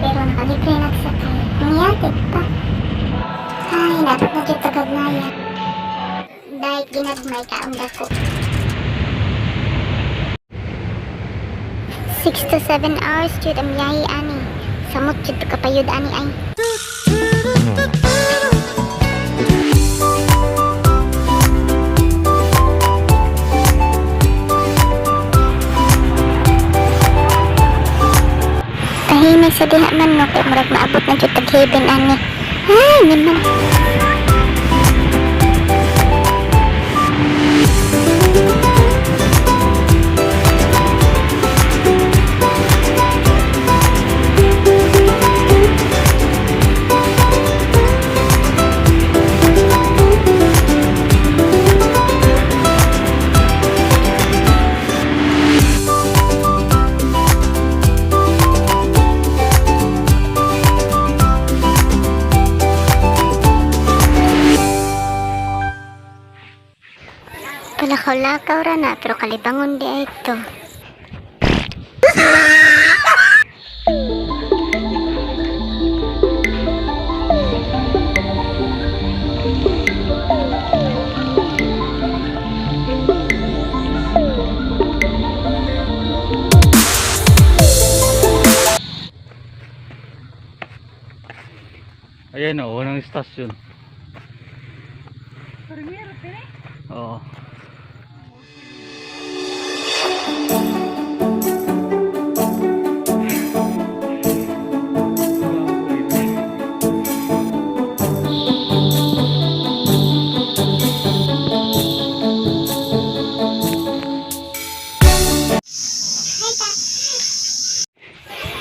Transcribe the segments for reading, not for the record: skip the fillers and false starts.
Pero nakalibre nagsakay. Mangyatid pa. Ay, nabot na jud paghagnaya. Dahil ginagmay ka ang dako. 6 to 7 hours jud ang biyahe ani. Samot jud to kapayod ani ay. Tahimik sa diha man no kay murag maabot na jud tag heaven ani. Ay, naman. Palakaw-lakaw ra na pero kalibangon di ay ito. Ayan o, unang istasyon. Oo.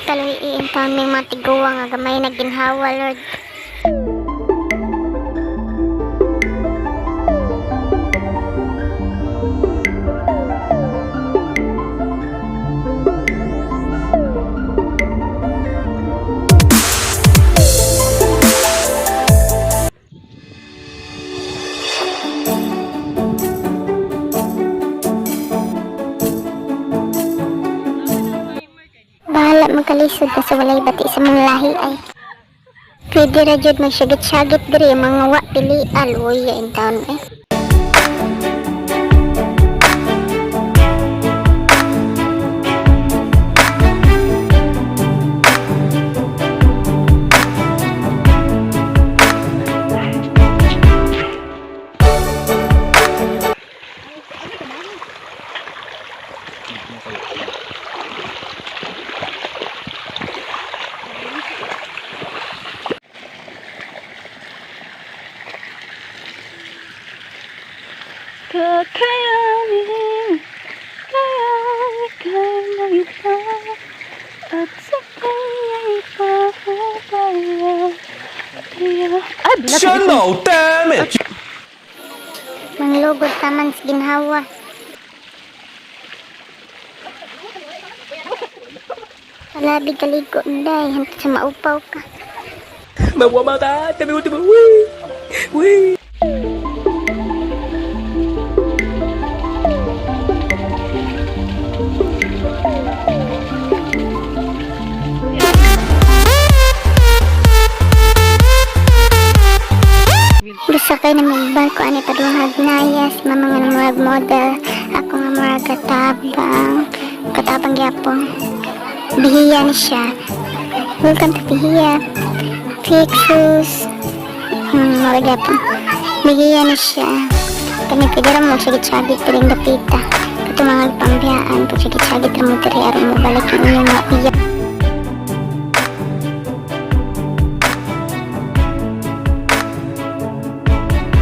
Kaloy iintaon may mga tiguwa nga gamay na ginhawa, Lord. Bahala magkalisod na sa walay bati sa mga lahi ay. Pwede ra jud magsyagit-syagit diri mga wa pili aluya in town eh. Kakayanin, kaya ika'y mangita at sa kanya'y papaya. Kaya, ay, bilat na ito. Emotional damage. Manglugod taman sa ginhawa. Kalabi kaligo nday hantod sa maupaw ka. Gusto kay na magbarko ani padung Hagnaya si mama nga murag model, ako nga murag katabang katabang gyapon. Bihiya ni siya. Welcome to Bihiya. Pictures. Murag gyapon. Bihiya ni siya. Kani pwede ra mo syagit-syagit piring dapita. Kato mga pambiyaan pag syagit-syagit ra mo diri aron mo balik ang inyong mga uya.